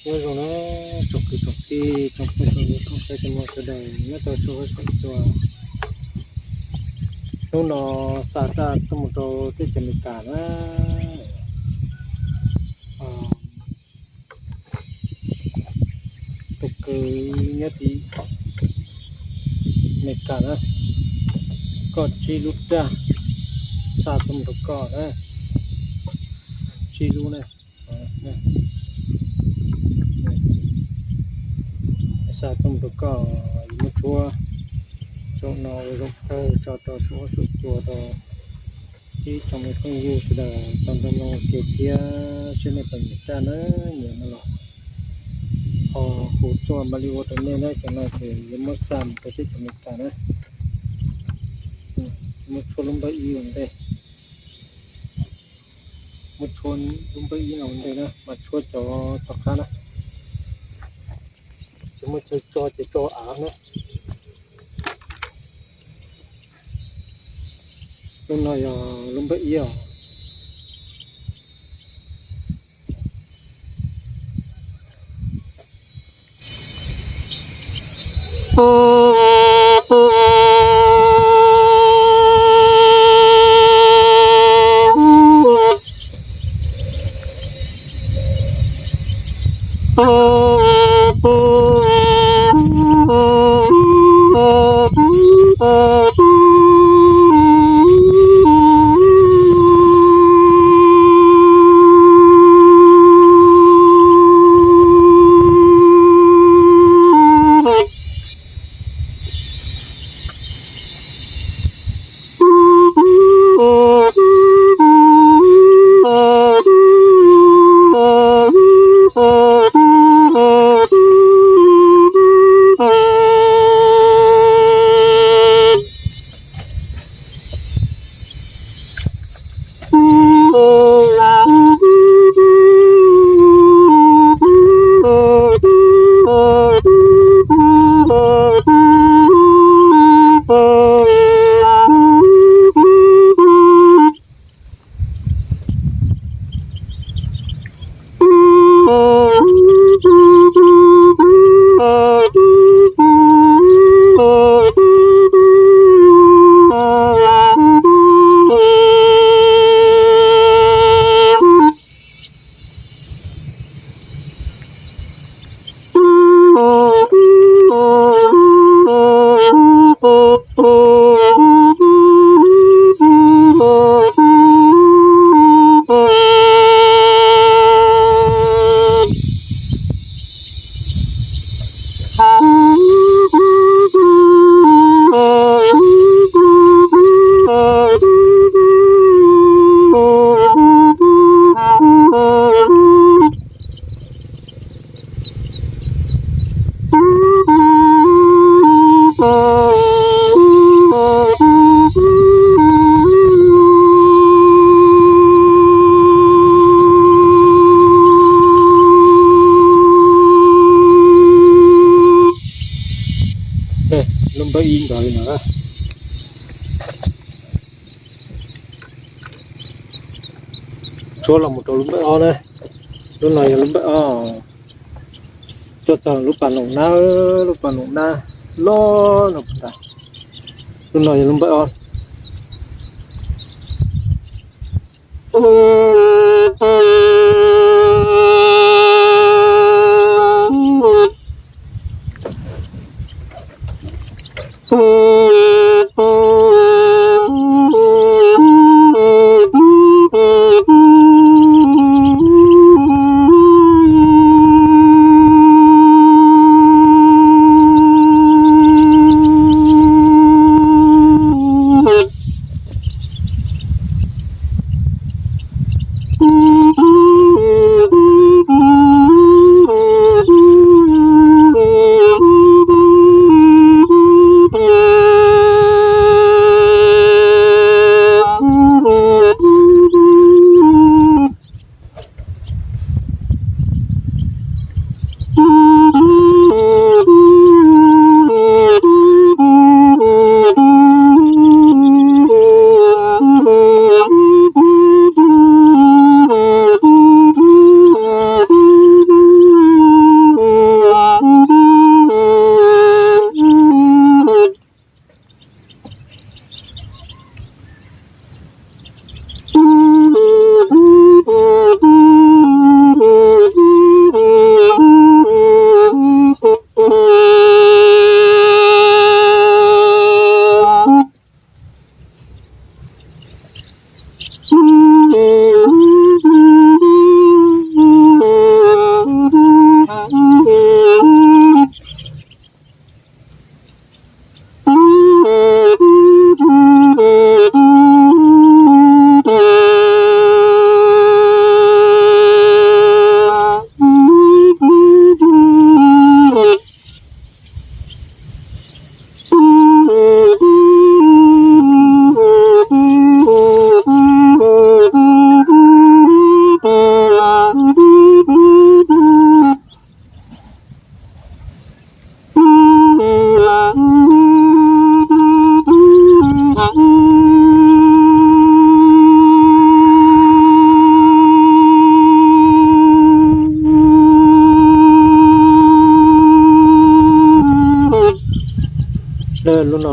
Nyob zoo na tsoom kwv tsoom tij, tsoom phooj tsoom ywg, tsoom saib tsoom mloog sawv daws nyob rau saum huab saum cua. Hnub no xa raj tuaj mus rau teb chaws Amelikas na. Tus kwv nyob tim Amelikas na, koj tsib lub raj xa tuaj mus rau koj na, tsib lub na. Xa tuaj mus rau koj, yuav muab tshuab saum no ua zoo kawg tso rau saum huab saum cua rau ib tsoom me phooj ywg sawv daws tau nrog mloog ua ke thiab saib nej puas nyiam raj na, nyiam no los ho hu tuaj mam li ua rau nej na. Cov no ces yuav muab xa mus rau teb chaws Amelikas na. Muab tshuab lub npawb ib ua ntej, muab tshuab lub npawb ib no ua ntej na, mas tshuab cov tom qab na. Tsis muaj chaw tso ces tso av na. Lub no yog lub npawb ib os. Lub npawb ib ntawd li no na. Tshuab los mus rau lub npawb ob na. Lub no yog lub npawb ob. Tuaj txog lub pas noom nab, lub pas noom nab loj no puas tas. Lub no yog lub npawb ob.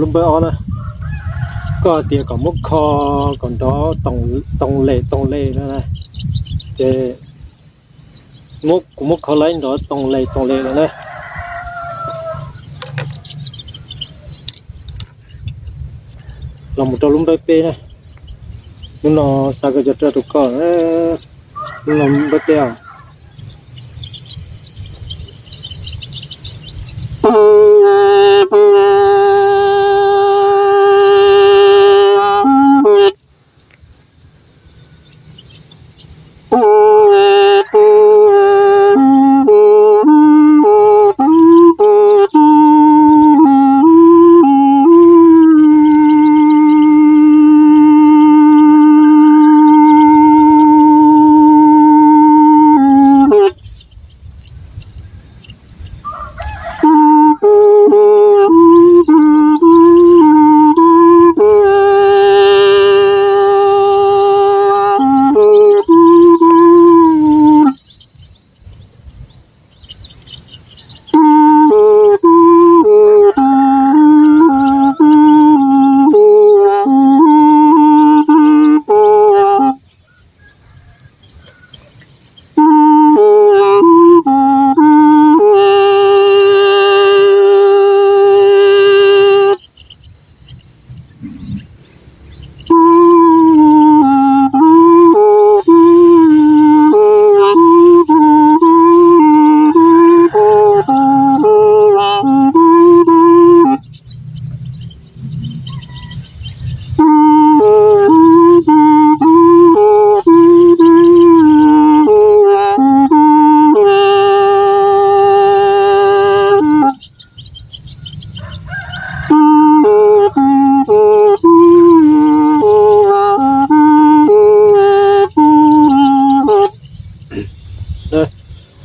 Lub npawb ob na, koj hais tias kom muab kho kom nrov toos les toos les no na, ces muab, kuv muab kho laib nrov toos les toos les lawm na. Los mus rau lub npawb peb na, lub no xa koj cov raj rau koj, lub no npawb peb os.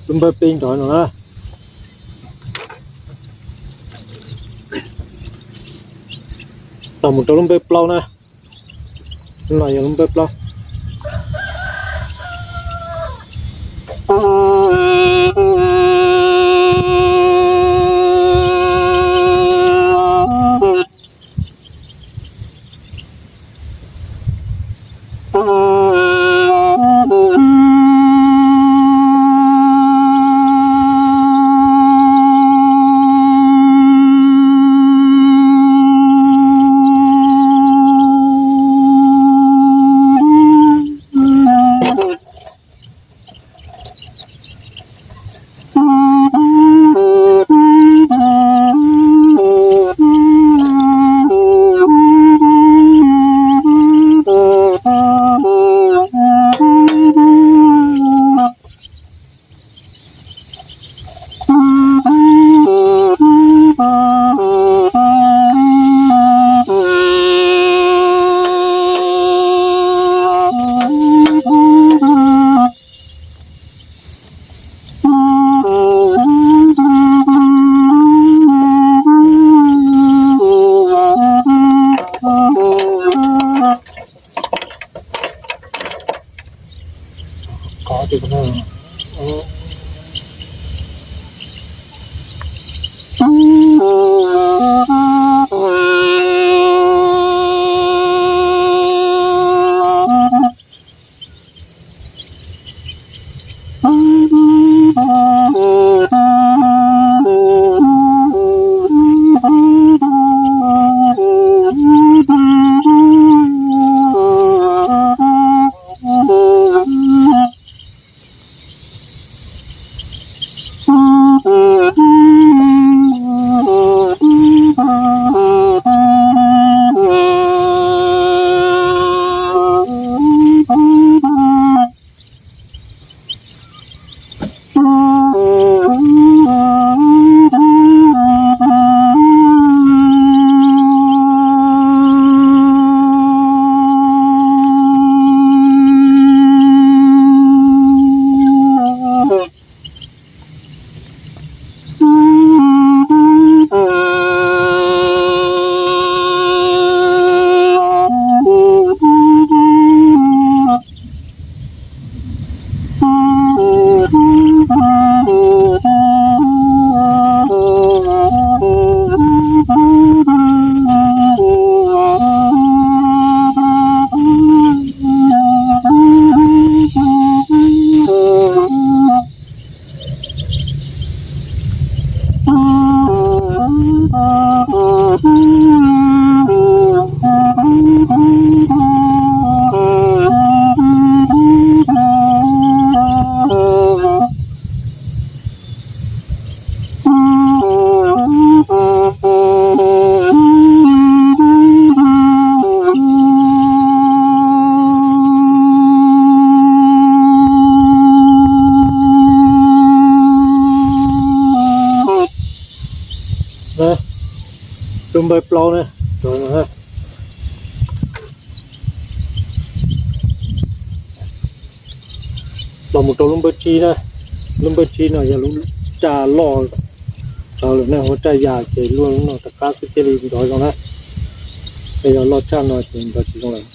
Lub npawb peb nrov no na. Los mus rau lub npawb plaub na. Lub no yog lub npawb plaub. Npawb plaub na, los mus rau lub npawb tsib na. Lub npawb tsib no yog lub raj loj tshaj lawm na, ua raj yas ces luaj lub no rov qab xwb thiaj li nrov zoo na. Yog loj tshaj no ces nrov tsis zoo lawm.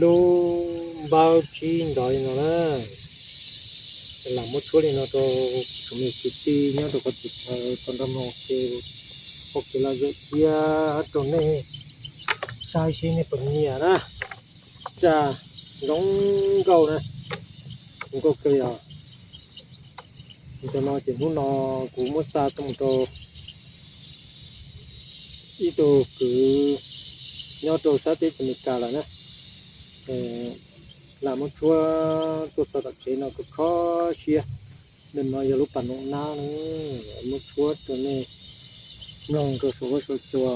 Lub npawb tsib nrov li no na. Lam muab tshuab li no rau tsoom me kwv tij nyob rau qhov txhia chaw tau nrog mloog ua kev lom zem thiab rau nej saib seb nej puas nyiam na. Raj zoo nkauj na, zoo nkauj kawg li os. Cov no ces hnub no kuv muab xa tuaj mus rau ib tug kwv nyob rau sab teb chaws Amelikas lawm na. Lam muab tshuab tuaj txog tom kev no kuj kho siab. Ntawm no yog lub pas noom nab na, muab tshuab rau nej mloog rau saum huab saum cua.